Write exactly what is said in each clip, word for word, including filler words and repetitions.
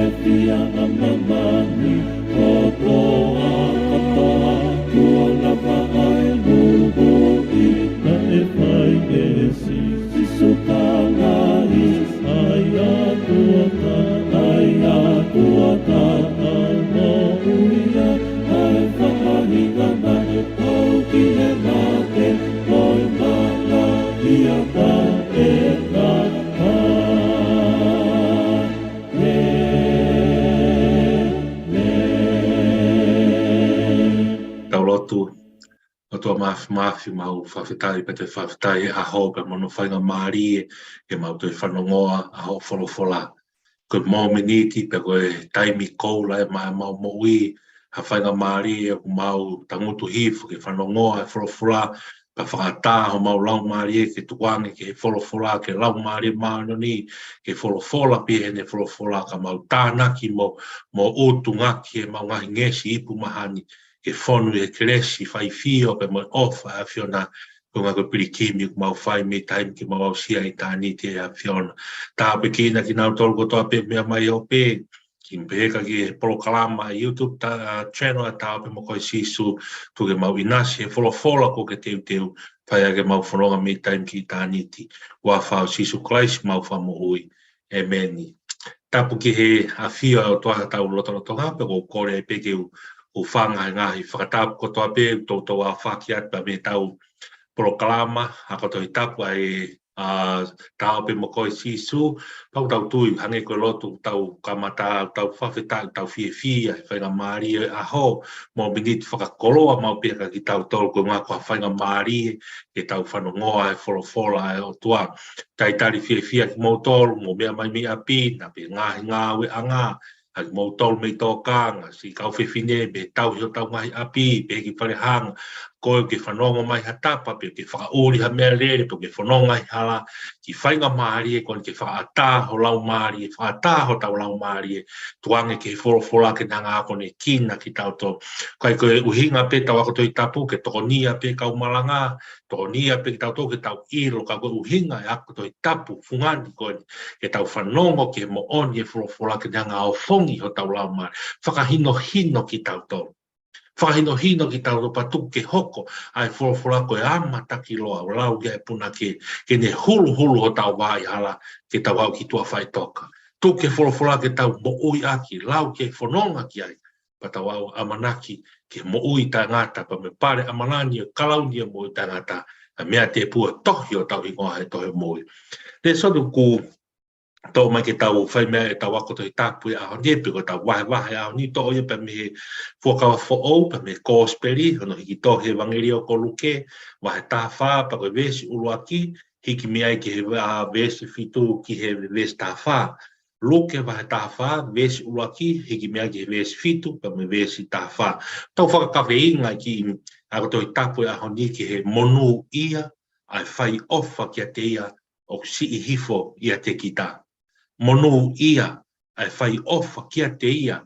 Pia a mamani, kotoa, kotoa, kuo lava ai mubuki, naʻe fai ʻe Sīsū Kalaisi, ʻa e ʻOtua, ʻa e ʻOtua, ʻa e moʻui, ʻa e faʻahinga naʻe pau ki he mate, mo e mala ia ka e ka. Tau lotu. ʻOtua Māfimafi, mau fakafetaʻi pea te fakafetaʻi he ʻaho pea mo hono faingamālie ke mau toe fanongoa ʻa hoʻo folofola. Ko e mōmeniti pea ko e taimi koula ʻi heʻemau moʻui, ha faingamālie ʻoku mau tangutu hifo ke fanongoa e folofola, pea fakaʻatā homau laumālie ke tukuange ki he folofola, ki he Laumālie Māʻoniʻoni, ke folofola pē heʻene folofola ka mau tānaki mo, mo ʻutungaki ʻemau ngaahi ngeʻesi ipu mahani, ke fonu ʻi he kelesi, faifio pea mo e ʻofa ʻa e ʻAfiona, ko e ngaahi ko e pilikimi ʻoku mau fai mei taimi ke mau aʻusia ʻitāniti ʻe ʻAfiona. Tāpuekina kinautolu kotoa pē meʻa mai ʻo pē, ki pehē ki he polokalama YouTube ta, uh, channel ʻa e Ta Ō Pē Mo Koe Sīsū, tuku ke mau ʻinasi he folofola kuo ke teuteu, fai ʻaki ʻemau fononga mei taimi ki ʻitāniti. Huafa ʻo Sīsū Kalaisi ʻemau Fakamoʻui. ʻĒmeni. Tapu ki he ʻafio ʻa e ʻOtua ʻi hotau lotolotonga, pea ʻoku ou kole pē ke u, u hūfanga he ngaahi fakatapu kotoa pē, toutou ʻafaki atu pē mei heʻetau polokalama, ʻa ko e Tohi Tapu ʻa e ʻa e Ta Ō Pē Mo Koe Sīsū, pea ʻoku tau tui, hangē ko e lotu ʻoku tau kamata, ʻoku tau fakafetaʻi, ʻoku tau fiefia he faingamālie ʻo e ʻaho, mōmeniti fakakoloa maʻu pē kia kitautolu, ko e ʻuhinga ko ha faingamālie ke tau fanongoa e folofola ʻa e ʻOtua. Talitali fiefia kimoutolu, mou meʻa mai mei ʻapi, naʻa pē ngaahi ngāueʻanga, ʻa kimoutolu mei tōkanga, siʻi kau fefine, mei he tauhi hotau ngaahi ʻapi, pehē ki falehanga, ko e ke fanongo mai ha tapa, pe ke fakaʻuli ha meʻalele, pe ke fononga ʻi hala, ki he faingamālie ko eni ke fakaʻatā ho laumālie, fakaʻatā hotau laumālie, tukuange ki he folofola ke ne hanga ʻo akonekina kitautolu. Ka ko e ʻuhinga pē ʻetau ako Tohi Tapu, ke tokonia pē kau malanga, tokonia pē kitautolu ke tau ʻilo, ka ko e ʻuhinga e ako Tohi Tapu fungani ko eni, ke tau fanongo ki he moʻoni e folofola ke ne hanga ʻo ʻofongi hotau laumālie, fakahinohino kitautolu. Fakahinohino kitautolu pea tuku ke hoko ʻa e folofola ko e ama takiloa ʻo lau ki ai e punake, ke ne huluhulu hotau vā ʻi hala, ke tau aʻu ki tuʻa faʻitoka. Tuku ke folofola ke tau moʻui ʻaki, lau ki ai, fononga ki ai, pea tau aʻu ʻamanaki ki he moʻui taʻengata, pea mo e pale ʻamanaki ʻo e kalauni ʻo e moʻui taʻengata, ʻa e meʻa tēpū ʻo tohi hotau hingoa he tohi moʻui. Lēsoni ʻoku toʻo mai ke tau fai mei ai ʻetau ako Tohi Tapu he ʻaho ni, pe ko ʻetau vahevahe he ʻaho ni, toʻo ia pē mei he Fuakava Foʻou, pea mei he Kōsipeli, hono hiki tohi ʻEvangelio ko Luke, vahe taha fā, pea ko e veesi ʻuluaki, hiki mei ai ki he, ʻa, veesi fitu ki he veesi taha fā. Luke vahe taha fā, veesi ʻuluaki, hiki mei ai ki he veesi fitu, pea mei he veesi taha fā. Tau fakakaveinga e kiʻi ako Tohi Tapu he ʻaho ni ki he monūʻia ʻa e fai ʻofa kiate ia ʻoku siʻi hifo ʻiate kita. Monūʻia ʻa e fai ʻofa kiate ia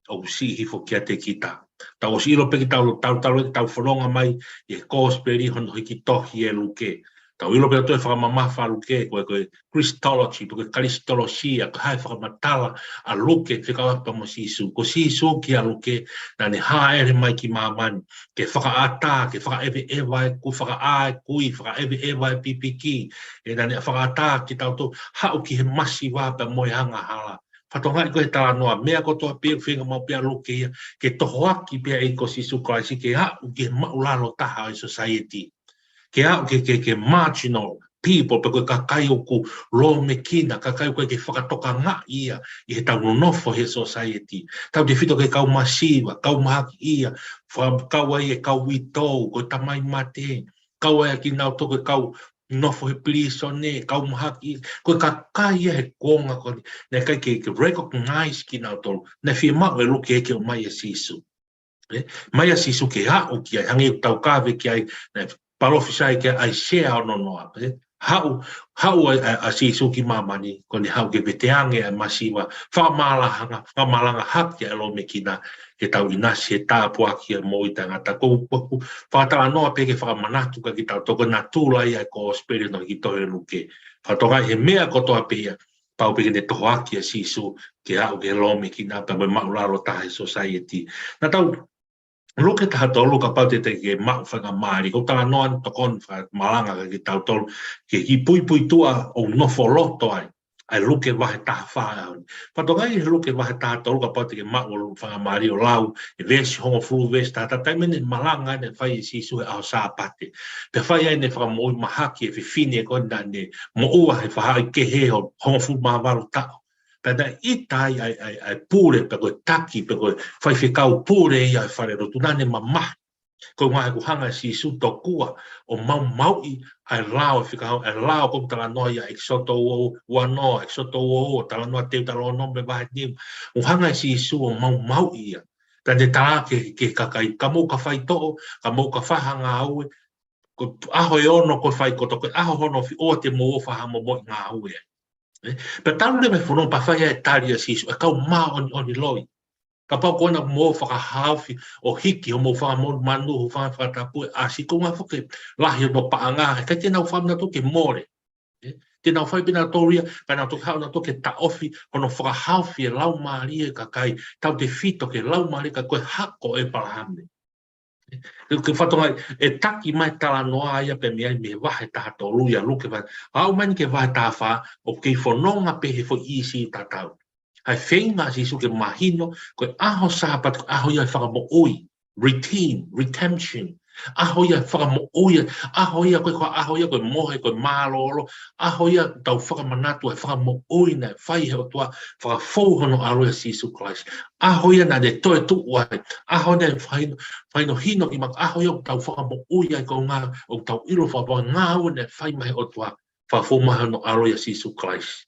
ʻoku siʻi hifo kiate kita. Tau ʻosi ʻilo pē kitautolu, talu, talu ʻetau fononga mai ʻi he Kōsipeli hono hiki tohi ʻe Luke. Tau ʻilo pē ʻoku toe fakamamafa ʻa Luke, ko e, ko e Christology, pe ko e Kalisitolosia, ko e hā e fakamatala ʻa Luke fekauʻaki pea mo Sīsū. Ko Sīsū kia Luke, naʻa ne hāʻele mai ki māmani ke fakaʻatā, ke fakaʻeveʻeva e kui, fakaʻā e kui, fakaʻeveʻeva e pipiki, ē, naʻa ne fakaʻatā kitautolu, haʻu ki he masiva pea mo e angahala. Fakatokangaʻi ko e talanoa, meʻa kotoa pē ʻoku feinga maʻu pē ʻa Luke ia ke tohoaki pē ʻa e ʻEiki ko Sīsū Kalaisi ke aʻu ki he māʻulalo taha ʻo e society. Ke aʻu ki he, ki he, ki he marginal people, pe ko e kakai ʻoku lōmekina, kakai ʻoku ʻikai ke fakatokangaʻi ia ʻi heʻetau nonofo he society. Tautefito ki he kau masiva, kau mahakiʻia, fakakau ai e kau uitou, ko e tamai mate, kau ai kinautolu ko e kau nofo he pilīsone, kau mahaki, ko e kakai ia he kuonga ko eni, naʻe ʻikai ke, ke recognize kinautolu, naʻe fiemaʻu ʻe Luke ke ʻomai ʻa Sīsū. Ē? ʻOmai ʻa Sīsū ke aʻu ki ai, hangē ʻoku tau kave ki ai, naʻe palōfisai ki ai ʻa ʻAisea ono noa, ē? Haʻu, haʻu ʻa, ʻa, ʻa Sīsū ki māmani, ko ʻene haʻu ke veteange ʻa e masiva, fakamalanga, fakamalanga hake ʻa e lōmekina, ke tau ʻinasi he tāpuaki ʻa e moʻui taʻengata. Ko, ko, ko, fakatalanoa pē ke fakamanatu kia kitautolu ko e natula ia ʻo e Kōsipeli hono hiki tohi ʻe Luke. Fakatokangaʻi he meʻa kotoa pē ia, Pau pē ke ne tohoaki ʻa Sīsū ke aʻu ki he lōmekina pea mo e māʻulalo taha he sōsaieti. Naʻa tau Luke taha tolu, kapau te te ke maʻu faingamālie, ko e talanoa ʻeni tokoni fakamalanga kiate kitautolu, ke ke puipuituʻa ʻo nofo loto ai, ʻa e Luke vahe taha fā ʻaho ni. Fatongia ʻi he Luke vahe taha tolu, kapau te ke maʻu ʻo faingamālie ʻo lau, ʻi he veesi hongofulu, veesi taha taha, taimi naʻe malanga ai ʻene fai ʻe Sīsū he ʻaho Sāpate. Pea fai ai ʻene fakamoʻui mahaki e fefine ko ē naʻa ne moʻua he faʻahi kehe ʻo hongofulu mā valu taʻu. Pea naʻe ʻita ai ʻa e, ʻa e, ʻa e pule, pe ko e taki, pe ko e faifekau pule ia ʻo e falelotu naʻa ne mamahi. Ko e ʻuhinga he ʻoku hanga ʻe Sīsū tokua ʻo maumauʻi ʻa e lao ʻo e fika-, ʻa e lao ko ē ʻoku talanoa ia ʻEkisoto ua, ua noa, ʻEkisoto ua ua, talanoa Teutalōnome vahe nima. ʻOku hanga ʻe Sīsū ʻo maumauʻi ia. Pea ne tala ki he, ki he kakai, ka mou ka faitoʻo, ka mou ka fai ha ngāue, ko e ʻaho ʻe ono ko e fai kotoa, ko e ʻaho hono fitu ʻoua te mou ō ʻo fai ha momoʻi ngāue. Ē? Pea talu leva e fononga pea fai ai e tali ʻa Sīsū, ʻe kau māʻoniʻoni loi. Kapau ko ena mou fakahaofi ʻo hiki hoʻomou fanga monumanu, hoʻomou fanga fakatapu ʻe ʻasi, ko e ʻuhinga foki lahi hono paʻanga, ʻikai te nau fai nautolu ke mole. Ē? Te nau fai pē nautolu ia, ka nau toki haʻu nautolu ke taʻofi hono fakahaofi e laumālie ʻo e kakai, tautefito ki he laumālie ʻo e kakai ko e hako ʻo ʻĒpalahame. Ke, ke fatongia, ʻe taki mai talanoa ia pē mei ai mei he vahe taha tolu ia Luke vahe, aʻu mai eni ki he vahe taha fā, ʻoku kei fononga pē he foʻi ʻīsiu tatau. ʻA e feinga ʻa Sīsū ke mahino, ko e ʻaho Sāpate, ko e ʻaho ia ʻo e fakamoʻui, redeem, redemption. ʻAho ia ʻo e fakamoʻui, ʻaho ia ko e, ko e ʻaho ia ko e mohe, ko e mālōlō, ʻaho ia ʻoku tau fakamanatu ai e fakamoʻui naʻe fai ʻe he ʻOtua, fakafou hono ʻAlo ia Sīsū Kalaisi. ʻAho ia naʻa ne toetuʻu ai, ʻaho naʻe fai, fai hono hino ki māmani, ʻaho ia ʻoku tau fakamoʻui ai ko e ʻuhinga ʻoku tau ʻilo fakapapau ngāue naʻe fai mai ʻe he ʻOtua, fakafou mai hono ʻAlo ia Sīsū Kalaisi.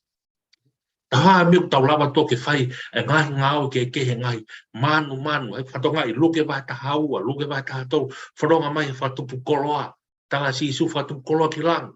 Taha e meʻa ʻoku tau lava ʻo ke fai e ngaahi ngāue kehekehe, ngaahi manumanu, ʻa e fatongia ʻi Luke vahe taha ua, Luke vahe taha tolu, fononga mai he fakatupu koloa, tala ʻe Sīsū fakatupu koloa ki langi.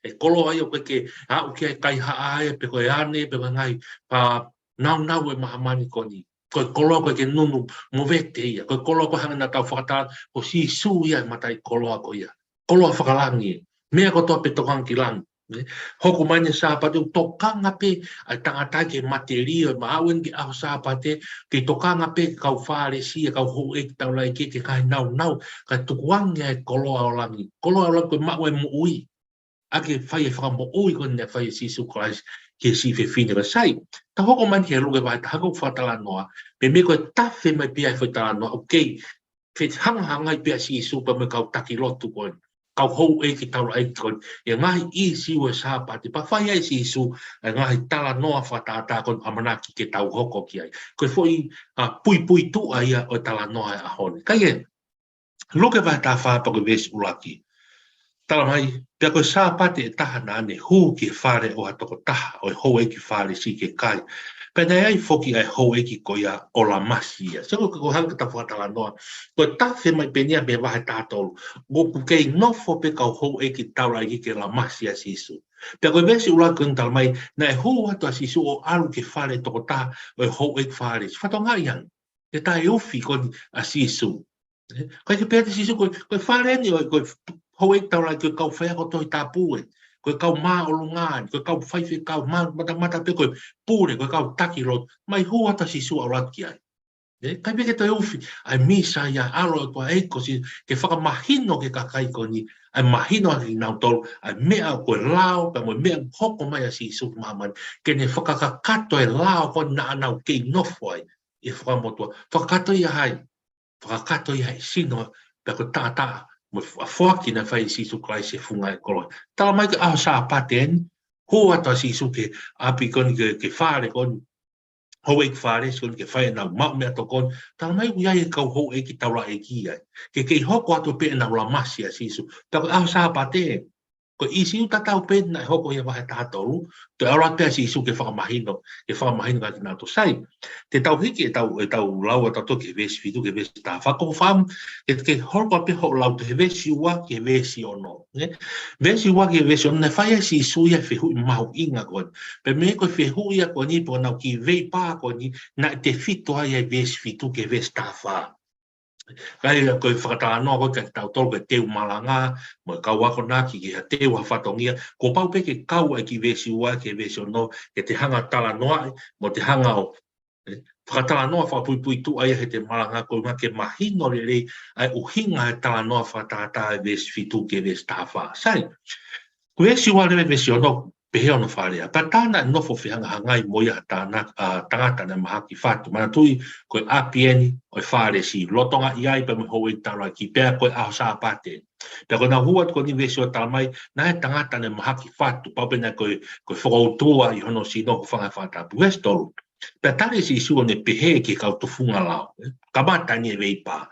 ʻE koloa ia ʻoku ʻikai ke aʻu ki ai e kaihaʻa ia, pe ko e ane, pe ko e ngaahi, ʻa, naunau ʻo e māmani ko eni. Ko e koloa ʻoku ʻikai ke nunu movete ia. Ko e koloa ʻoku hangē naʻa tau fakatala, ko Sīsū ia e mataʻikoloa ko ia. Koloa fakalangi. Meʻa kotoa pē tokanga ki langi. Nē? Hoko mai eni e Sāpate ʻoku tokanga pē ʻa e tangata ki he matelie ʻo e maʻu eni ki he ʻaho Sāpate, kei tokanga pē e kau Fālesi, e kau houʻeiki taulaʻeiki ki he ngaahi naunau, kae tukuange ʻa e koloa ʻo langi. Koloa ʻo langi ko e maʻu e moʻui. ʻA ke fai e fakamoʻui ko eni naʻe fai ʻe Sīsū Kalaisi ki he siʻi fefine ko ē. Sai, tau hoko mai eni ki he Luke vahe taha, hangē ko e fakatalanoa, pea meimei ko e tafe mai pē ia e foʻi talanoa, ʻoku kei fehangahangai pē ʻa Sīsū pea mo e kau taki lotu ko eni, kau houʻeiki taulaʻeiki ko eni, ʻi he ngaahi ʻīsiu ʻo e Sāpate, pea fai ai ʻe Sīsū e ngaahi talanoa fakatātā ko eni ʻamanaki ke tau hoko ki ai. Ko e foʻi, ʻa, puipuituʻa ia ʻo e talanoa ʻo e ʻaho ni. Ka ʻi he Luke vahe taha fā pea ko e veesi ʻuluaki. Tala mai, pea ko e Sāpate ʻe taha naʻa ne hū ki he fale ʻo ha tokotaha ʻo e houʻeiki Fālesi ke kai. Pea naʻe ʻi ai foki ʻa e houʻeiki ko ia ʻo lamasi ia. Sai, ko, ko e hangē ko ʻeta fakatalanoa, ko e tafe mai pē eni ia mei he vahe taha tolu, ʻoku kei nofo pē e kau houʻeiki taulaʻeiki ke lamasi ʻa Sīsū. Pea ko e veesi ʻuluaki ko eni tala mai, naʻe hū atu ʻa Sīsū ʻo ʻalu ki he fale ʻo e tokotaha ʻo e houʻeiki Fālesi. Fatongia ia, ʻe taʻeufi ko eni ʻa Sīsū. Ē, ʻikai ke pehē atu ʻe Sīsū ko e, ko e fale eni ʻo e, ko e houʻeiki taulaʻeiki, ko e kau faiako Tohi Tapu ē, ko e kau māʻolunga eni, ko e kau faifekau, mā-, matamata pē ko e pule, ko e kau taki lotu, mei hū atu ʻa Sīsū ʻo ʻalu atu ki ai. Ē, ʻikai pē ke toe ufi ʻa e Mīsaia, ʻAlo ʻo e ʻOtua, ʻEiki ko Sī-, ke fakamahino ki he kakai ko eni, ʻa e mahino ʻa kinautolu ʻa e meʻa ko e lao, pea mo e meʻa hoko mai ʻa Sīsū ki māmani, ke ne fakakakato e lao ko ē naʻa nau kei nofo ai ʻi he Fuakava Motuʻa. Fakakakato ia ʻe hai? Fakakakato ia ʻe he sino, pea ko e taʻataʻa mo e fo-, foaki naʻe fai ʻe Sīsū Kalaisi he funga ʻo e koloa. Tala mai ko e ʻaho Sāpate eni, hū atu ʻa Sīsū ki he ʻapi ko eni, ki he, ki he fale ko eni, houʻeiki Fālesi ko eni, ke fai ʻenau maʻu meʻatokoni. Tala mai ʻoku ʻi ai e kau houʻeiki taulaʻeiki ai, ke kei hoko atu pē ʻenau lamasi ʻa Sīsū. Pea ko e ʻaho Sāpate, ko e ʻīsiu tatau pē naʻe hoko ia he vahe taha tolu, toe ʻalu atu pē ʻa Sīsū ke fakamahino, ke fakamahino kiate kinautolu. Sai, te tau hiki ʻetau, ʻetau lau ʻatautolu ki he veesi fitu ki he veesi taha fā. Ko e fakaʻamu ke, ke hoko pē hoʻo lau atu he veesi ua ki he veesi ono. Nē? Veesi ua ki he veesi ono, naʻe fai ai ʻe Sīsū ia e fehuʻi mahuʻinga ko eni. Pea meimei ko e fehuʻi ia ko eni, pe ko ʻenau kiʻi veipā ko eni, naʻe tefito ai ʻa e veesi fitu ki he veesi taha fā. Ka ʻi he ko e fakatalanoa ko ē kia kitautolu ko e teu malanga, mo e kau akonaki ki ha teu ha fatongia, kuo pau pē ke kau ai ki he veesi ua ki he veesi ono, ke te hanga talanoa, mo te hanga ʻo, ē, fakatalanoa fakapuipuituʻa ia he te malanga ko e ʻuhinga ke mahino lelei ʻa e ʻuhinga he talanoa fakatātā ʻa e veesi fitu ki he veesi taha fā. Sai, ko e veesi ua leva veesi ono, pehē hono fakalea. Pea tā naʻe nofo fehangahangai mo ia ha tāna-, ʻa, tangata naʻe mahaki fatu. Manatuʻi, ko e ʻapi eni ʻo e Fālesi. Lolotonga ʻi ai pea mo e houʻeiki taulaʻeiki, pea ko e ʻaho Sāpate. Pea ko ʻenau hū atu ko eni veesi ua talamai, naʻe tangata naʻe mahaki fatu, pau pē naʻe ko e, ko e fokoutua ʻi hono sino, hūfanga he fakatapu. Veesi tolu. Pea tali ʻe Sīsū ʻo ne pehē ki he kau tufunga lao, ē? Kamata eni e veipā.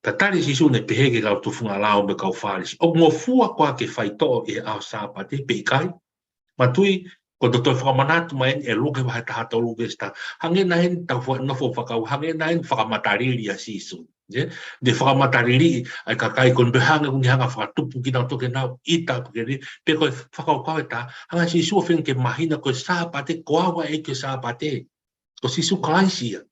Pea tali ʻe Sīsū ʻo ne pehē ki he kau tufunga lao mo e kau Fālesi, ʻOku ngofua koā ke faitoʻo ʻi he ʻaho Sāpate pe ʻikai? Manatuʻi, ko e toe fakamanatu mai eni ʻe Luke vahe taha tolu veesi taha. Hangē naʻe ʻi ai ʻetau fa-, nofo fakau, hangē naʻe ʻi ai e fakamatalili ʻa Sīsū. Ē? Ne fakamatalili ʻa e kakai ko eni pea hangē ʻoku ne hanga ʻo fakatupu kinautolu ke nau ʻita pē ke li, pe ko e fakakaukau ʻe taha, hanga ʻe Sīsū ʻo feinga ke mahino ko e Sāpate, ko au ʻa e ʻEiki ʻo e Sāpate. Ko Sīsū Kalaisi ia.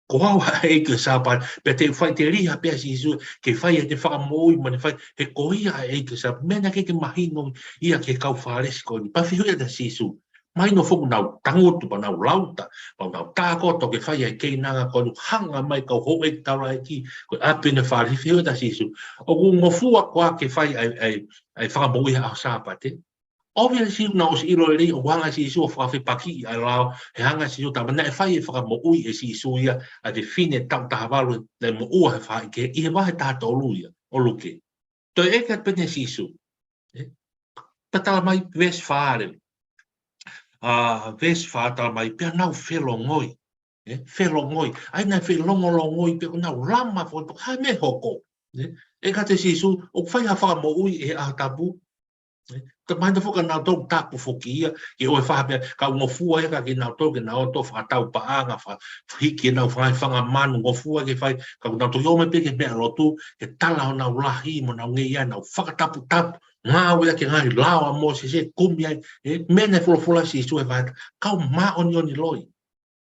Ko au ʻa e ʻEiki ʻo e Sāpate, pea te u fai, te liha pē ʻa Sīsū ke fai ʻene fakamoʻui, mo ne fai, he ko ia ʻa e ʻEiki ʻo e Sāpate. Meʻa naʻe ʻikai ke mahino ia ki he kau Fālesi ko eni. Pea fehuʻi atu ʻe Sīsū, mahino foki ʻoku nau tangutu, pea nau lauta, pea nau tākoto ke fai ʻa e keinanga ko eni, hanga mai kau houʻeiki taulaʻeiki, ko e ʻapi eni ʻo e Fālesi, fehuʻi atu ʻe Sīsū, ʻOku ngofua koā ke fai ʻa e, ʻa e, ʻa e fakamoʻui he ʻaho Sāpate? ʻOku ʻi ai e Sīsū naʻe ʻosi ʻilo lelei ʻoku hanga ʻe Sīsū ʻo fakafepakiʻi ʻa e lao, he hanga ʻe Sīsū, tā naʻe fai e fakamoʻui ʻe Sīsū ia ʻa e fefine taʻu taha valu naʻe moʻua he faʻahikehe, ʻi he vahe taha tolu ia ʻo Luke. Toe ʻeke atu pē eni ʻe Sīsū. Ē? Pea talamai veesi fā leva. ʻA, veesi fā talamai, pea nau felongoi. Ē? Felongoi. ʻA ia naʻe felongolongoi pē, ko ʻenau lama foki, ha meʻa hoko. Ē? ʻEke atu ʻe Sīsū, ʻoku fai ha fakamoʻui he ʻaho tapu. Ē? Ka mahino foki ʻa kinautolu tapu foki ia, ke ʻoua ʻe fai ha meʻa, ka ʻoku ngofua ia kia kinautolu ke nau ō ʻo fakatau paʻanga, fa-, hiki ʻenau fanga, fanga manu, ngofua ke fai, ka ʻoku nau toki ō mai pē ki he meʻa lotu, ke tala honau lahi, mo ʻenau ngeia, nau fakataputapu, ngāue ʻaki e ngaahi lao ʻa Mōsese, kumi ai, ē, meʻa naʻe folofola ʻe Sīsū he vahe, kau māʻoniʻoni loi.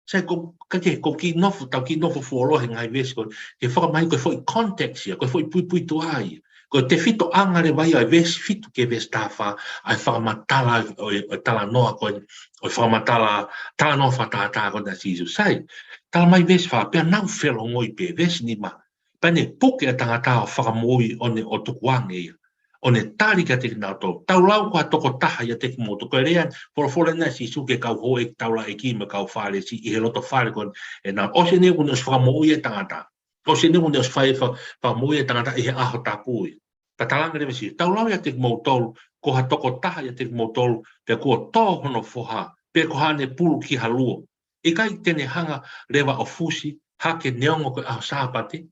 Sai, ko, ka ke, ko e kiʻi nofo, tau kiʻi nofo fuoloa he ngaahi veesi ko eni, ke fakamahino ko e foʻi context ia, ko e foʻi puipuituʻa ia. Ko e tefitoʻanga leva ia ʻo e veesi fitu ki he veesi taha fā, ʻa e fakamatala ʻo e, ʻo e talanoa ko eni, ʻo e fakamatala, talanoa fakatātā ko eni ʻa Sīsū. Sai, talamai veesi fā, pea nau felongoi pē, veesi nima. Pea ne puke ʻa e tangata ʻo fakamoʻui ʻo ne ʻo tukuange ia. ʻO ne tali kiate kinautolu, tau lau ko ha tokotaha ʻiate kimoutolu. Ko e lea, folofola eni ʻa Sīsū ki he kau houʻeiki taulaʻeiki mo e kau Fālesi ʻi he loto fale ko eni ʻenau. ʻOsi eni kuo ne ʻosi fakamoʻui e tangata. ʻOsi eni kuo ne ʻosi fai fa-, fakamoʻui e tangata ʻi he ʻaho tapu ia. Pea talaange leva ʻe Sīsū, tau lau ʻiate kimoutolu, ko ha tokotaha ʻiate kimoutolu, pea kuo tō hono foha, pe ko haʻane pulu ki ha luo. ʻIkai te ne hanga leva ʻo fusi hake neongo ko e ʻaho Sāpate?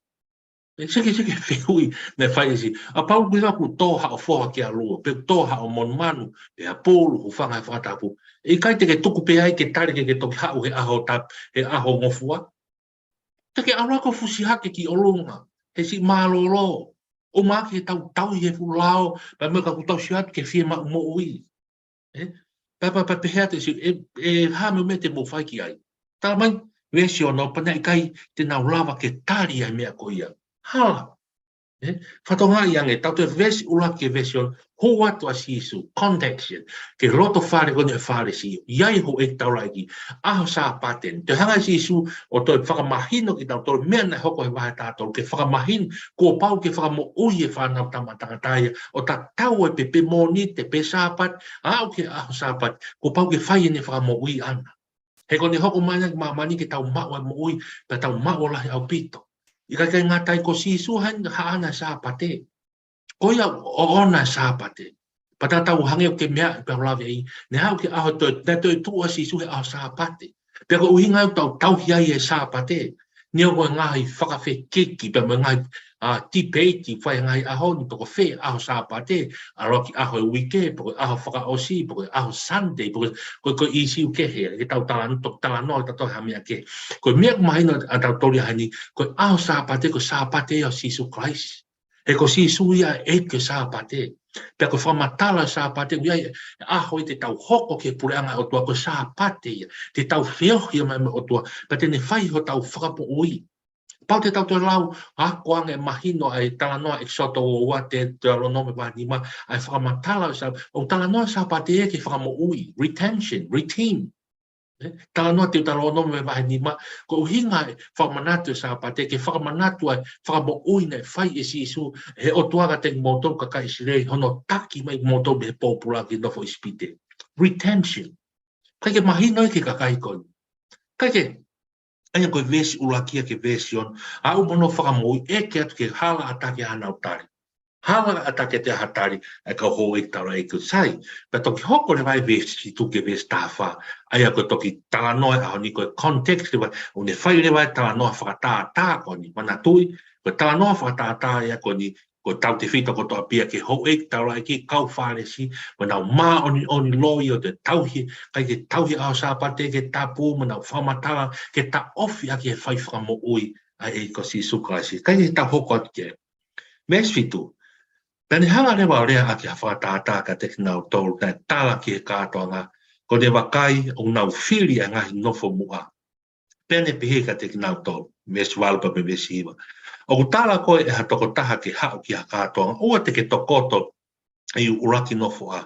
Ē, seke, seke fehuʻi naʻe fai ʻe Sīsū. Kapau ʻoku ʻi ai ha kuo tō haʻo foha ki ha luo, pe tō haʻo monumanu, pe ha pulu, hūfanga he fakatapu. ʻIkai te ke tuku pē ai ke tali ke ke toki haʻu he ʻaho tap-, he ʻaho ngofua. Te ke ʻalu ā ʻo fusi hake ki ʻolunga, he siʻi mālōlō. ʻUmaʻā ke tau tauhi e fuʻu lao, pea mo e ka kuo tau sio atu ke fiemaʻu moʻui. Ē? Pea, pea, pea pehē atu ʻe Sīsū, ʻe, ʻe hā mo e meʻa te mou fai ki ai. Talamai, veesi ono, pea naʻe ʻikai te nau lava ke tali ʻa e meʻa ko ia. Hala. Ē? Fakatokangaʻi ange, tau toe veesi ʻuluaki ki he veesi ono, hū atu ʻa Sīsū, context ia, ki he loto fale ko eni ʻo e Fālesi, ʻi ai e houʻeiki taulaʻeiki, ʻaho Sāpate, toe hanga ʻe Sīsū ʻo toe fakamahino kiate kinautolu e meʻa naʻe hoko he vahe taha tolu, ke fakamahino, kuo pau ke fakamoʻui e Fanautama ʻa Tangata ia, ʻo tatau ai pē pe Mōnite, pe Sāpate, aʻu ki he ʻaho Sāpate, kuo pau ke fai ʻene fakamoʻui ʻana. He ko ʻene hoko mai ʻana ki māmani ke tau maʻu ʻa e moʻui, pea tau maʻu ʻo lahi ʻaupito. ʻIkai ke ngata ai, ko Sīsū ʻa ē naʻe haʻana e Sāpate. Ko ia ʻoʻona e Sāpate. Pea tatau hangē ko e meʻa pea lave ai, naʻe haʻu ki he ʻaho toe, naʻe toe tuʻu ʻa Sīsū he ʻaho Sāpate. Pea ko e ʻuhinga ia ʻoku tau tauhi ai e Sāpate. Neongo e ngaahi fakafekiki, pea mo e ngaahi, ʻa, tipeiti, fai he ngaahi ʻaho ni, pe ko fē ʻaho Sāpate, ʻalu ki he ʻaho e uike, pe ko e ʻaho fakaʻosi, pe ko e ʻaho Sunday, pe ko, ko, ko e ʻīsiu kehe, ke tau talanoa, toki talanoa, tatau ha meʻa kehe. Ko e meʻa ʻoku mahino ʻa tautolu ia heni, ko e ʻaho Sāpate, ko e Sāpate ia ʻo Sīsū Kalaisi. He ko Sīsū ia ʻa e ʻEiki ʻo e Sāpate. Pea ko e fakamatala Sāpate, ʻoku ʻi ai e ʻaho ia te tau hoko ki he puleʻanga ʻo e ʻOtua, ko e Sāpate ia. Te tau feohi mai mo e ʻOtua, pea te ne fai hotau fakamoʻui. Kapau te tau toe lau, ako ange mahino ʻa e talanoa ʻEkisoto ua ua, Teutalōnome vahe nima, ʻa e fakamatala ʻo e Sā-, ʻoku talanoa Sāpate ia ki he fakamoʻui, redemption, redeem. ʻE, talanoa Teutalōnome vahe nima, ko e ʻuhinga e fakamanatu ʻo e Sāpate, ke fakamanatu ʻa e fakamoʻui naʻe fai ʻe Sīsū, he ʻOtua kiate kimoutolu kakai ʻIsileli, hono taki mai kimoutolu mei he pōpula ki he nofo ʻIsipite. Redemption. ʻIkai ke mahino ia ki he kakai ko eni. ʻIkai ke, ʻa ia ko e veesi ʻuluaki ia ki he veesi ono. Aʻu mo hono fakamoʻui, ʻeke atu ki he hala ʻatā ki ai hanau tali. Hala ʻatā kiate au ha tali, ʻa e kau houʻeiki taulaʻeiki, sai. Pea toki hoko leva e veesi fitu ki he veesi taha fā. ʻA ia ko e toki talanoa ʻo e ʻaho ni ko e context leva, ʻoku ne fai leva e talanoa fakatātā ko eni. Manatuʻi, ko e talanoa fakatātā ia ko eni, ko e tautefito kotoa pē ia ki he houʻeiki taulaʻeiki, kau Fālesi, mo ʻenau māʻoniʻoni loi ʻo e tauhi, ʻikai ke tauhi ʻaho Sāpate ke tapu, mo ʻenau fakamatala ke taʻofi ʻaki e fai fakamoʻui ʻa e ʻEiki ko Sīsū Kalaisi. Kae tau hoko atu ki he veesi fitu. Pea ne hanga leva ʻo lea ʻaki ha fakatātā kiate kinautolu naʻe tala ki he kātoanga, ko ʻene vakai ʻoku nau fili ʻa e ngaahi nofo muʻa. Pea ne pehē kiate kinautolu, veesi valu pea mo e veesi hiva. ʻOku tala koe ʻe ha tokotaha ke haʻu ki ha kātoanga, ʻoua te ke tokoto ʻi he ʻuluaki nofoʻa.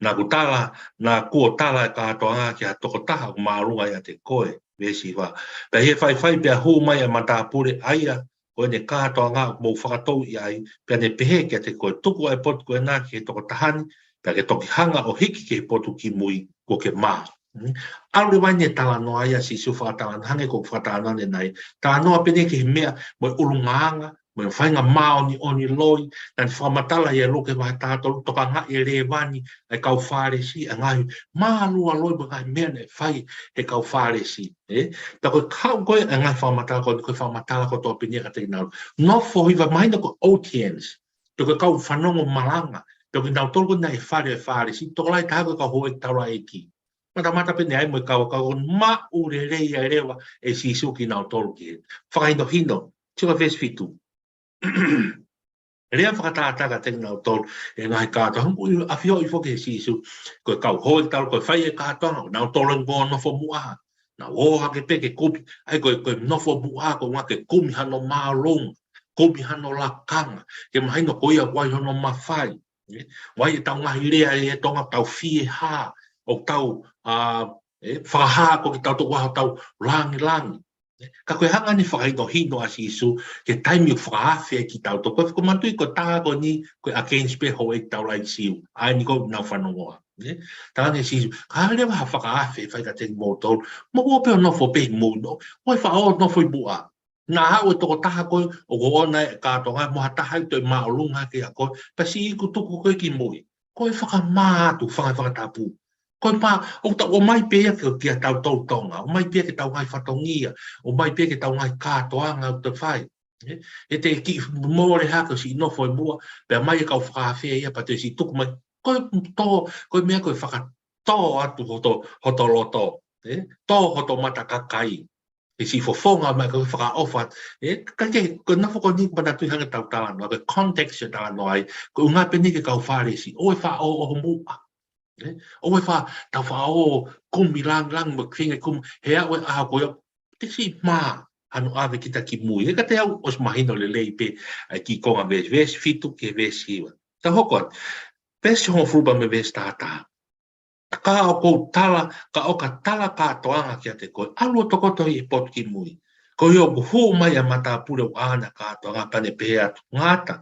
Naʻa ku tala, naʻa kuo tala ʻe he kātoanga ki ha tokotaha ʻoku māʻolunga ʻiate koe, veesi hiva. Pea ʻi he faifai pea hū mai ʻa e matāpule ʻa ia, ko ʻene kātoanga ʻoku mou fakatouʻi ai, pea ne pehē kiate koe, tuku ʻa e potu ko ena ki he tokotaha ni, pea ke toki hanga ʻo hiki ki he potu kimui kuo ke mā. Hmm? ʻAlu leva ʻene talanoa ia Sīsū fakatalanoa, hangē ko e fakatalanoa ʻanenai. Talanoa pē ʻeni ki he meʻa, mo e ʻulungaanga, mo e faʻahinga māʻoniʻoni loi, naʻa ne fakamatala ia ʻi Luke vahe taha tolu, tokangaʻi ʻe Lēvani ʻa e kau Fālesi, ʻa e ngaahi mālualoi mo e ngaahi meʻa naʻe fai ʻe he kau Fālesi. ʻE? Pea ko e kau ko ē ʻa e ngaahi fakamatala ko eni, ko e fakamatala kotoa pē ʻeni ia kiate kinautolu. Nofo hiva mahino ko e audience. Pea ko e kau fanongo malanga. Pea ko kinautolu ko ē naʻe ʻi he fale ʻo e Fālesi, tokolahi taha ko e kau houʻeiki taulaʻeiki. Matamata pē ʻeni ai mo e kau, kau ko ē maʻu lelei ai leva ʻe Sīsū kinautolu ki he fakahinohino. Sio ki he veesi fitu. Lea fakatātā kiate kinautolu ʻe he ngaahi kātoanga, ʻoku ʻafioʻi foki ʻe Sīsū, ko e kau houʻeiki taulaʻeiki, ko e fai ʻe he kātoanga, nautolu ʻoku nau nofo muʻa. Naʻa nau ō hake pē ke kumi, ʻa ia ko e, ko e nofo muʻa, ko e ʻuhinga ke kumi hano māʻolunga, kumi hano lakanga, ke mahino ko ia ʻoku ʻi ai hono mafai. ʻE, ʻoku ʻi ai ʻetau ngaahi lea ʻi Tonga, tau fie hā, ʻoku tau, ā, ʻe, fakahā ko kitautolu ʻoku ʻi ai hotau langilangi. ʻE, ka ko e hanga ʻeni ʻo fakahinohino ʻa Sīsū ki he taimi ʻoku fakaafe ai kitautolu. Ko e, ko e manatuʻi ko e taha ko eni, ko e against pē houʻeiki taulaʻeiki Siu. ʻA eni ko ʻenau fanongoa. ʻE, tala ange ʻe Sīsū, ka ʻi ai leva ha fakaafe ʻe fai kiate kimoutolu, mou ō pē ʻo nofo pē ʻi mui, ʻo, ʻo ʻikai faʻa ō ʻo nofo ʻi muʻa. Naʻa haʻu e tokotaha ko ē, ʻoku ʻoʻona e kātoanga mo ha taha ʻe toe māʻolunga hake ʻia koe, pea siʻi ikutuku koe ki mui. Ko e fakamā atu, fanga fakatapu. Ko e mā, ʻoku tau ōmai pē ia ki, kia tautolu Tonga, ōmai pē ia ki heʻetau ngaahi fatongia, ōmai pē ia ki heʻetau ngaahi kātoanga ʻoku tau fai. ʻE, ʻe te kiʻi mole hake ʻo siʻi nofo ʻi muʻa, pea ʻomai e kau fakaafe ia pea toe siʻi tuku mai. Ko e tō, ko e meʻa ko e fakatō atu hoto, hoto loto. ʻE, tō hoto mata kakai. ʻE siʻi fofonga mai ko e fakaʻofa. ʻE, ka ke, ko e nofo ko eni manatuʻi hangē ko ʻetau talanoa, ko e context ʻo e talanoa ai, ko e ʻuhinga pē ʻeni ki he kau Fālesi, ʻoua ʻe faʻa ō ʻo muʻa. ʻE, ʻoua ʻe faʻa, tau faʻa ō ʻo kumi langilangi mo e feinga kumi, he ʻe aʻu e ʻaho ko ia, te siʻi mā hano ʻave kita ki mui. ʻE ka te u ʻosi mahino lelei pē ʻa e kiʻi konga veesi, veesi fitu ki he veesi hiva. Tau hoko atu. Veesi hongofulu pea mo e veesi taha taha. Ka ʻoku ou tala, ka ʻo ka tala kātoanga kiate koe, ʻalu ʻo tokoto ʻi he potu kimui. Ko ia ʻoku hū mai ʻa e matāpule ʻoku ʻaʻana e kātoanga pea ne pehē atu, ngata,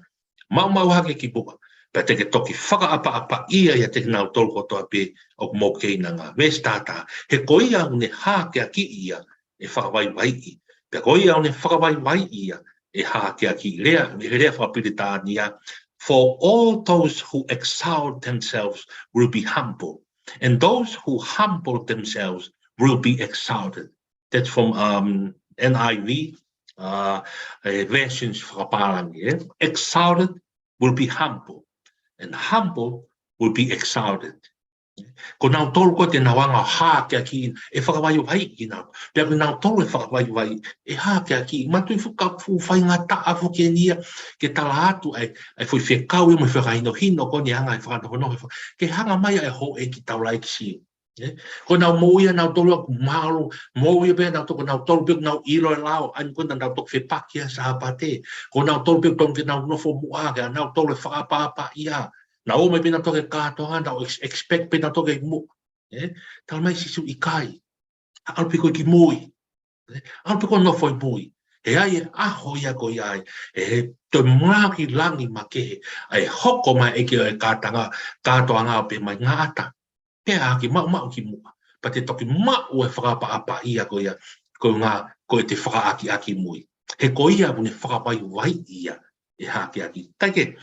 maumau hake ki muʻa, pea te ke toki fakaʻapaʻapaʻia ʻiate kinautolu kotoa pē ʻoku mou keinanga. Veesi taha taha. He ko ia ʻoku ne hākeakiʻi ia ʻe fakavaivaiʻi. Pea ko ia ʻoku ne fakavaivaiʻi ia ʻe hākeakiʻi. Lea, he lea fakapilitānia, for all those who exalt themselves will be humble, and those who humble themselves will be exalted. That's from, um, N I V, uh, a versions fakapālangi, ʻe? Exalted will be humble, and humble will be exalted. Ko kinautolu ko ē te nau hanga ʻo hākeakiʻi, ʻe fakavaivaiʻi kinautolu. Pea ko kinautolu ʻe fakavaivaiʻi, ʻe hākeakiʻi. Manatuʻi fuʻu ka-, fuʻu faingataʻa foki ʻeni ia ke tala atu ai, ʻa e foʻi fekau ia mo e fakahinohino ko eni hanga ʻe he fakanohonoho, ke hanga mai ʻa e houʻeiki taulaʻeiki Siu. ʻE? Ko ʻenau moʻui ʻanautolu ʻoku mālō, moʻui pē ʻanautolu, ko ʻenautolu pē ʻoku nau ʻilo e lao, ʻa ia ko ʻenau toki fepaki ʻa e Sāpate. Ko ʻenautolu pē ʻoku totonu ke nau nofo muʻa, ke ʻanautolu e fakaʻapaʻapaʻia. Nau ō mai pē ʻanautolu ki he kātoanga, nau ex-, expect pē ʻanautolu ke muʻa. ʻE? Talamai ʻe Sīsū ʻikai. ʻAlu pē koe ki mui. ʻE? ʻAlu pē koe ʻo nofo ʻi mui. He ʻe ʻi ai e ʻaho ia ko ia ai. ʻE toe mā ki langi makehe. ʻE hoko mai e ʻEiki ʻo e kātanga, kātoanga ʻo pehē mai ngata. Pea ke maʻumaʻu ki muʻa. Pea te toki maʻu e fakaʻapaʻapaʻia ko ia. Ko e ngā, ko e te fakaʻakiʻaki mui. He ko ia ʻoku ne fakavaivaiʻi ia. ʻE hākeakiʻi. Kae kehe,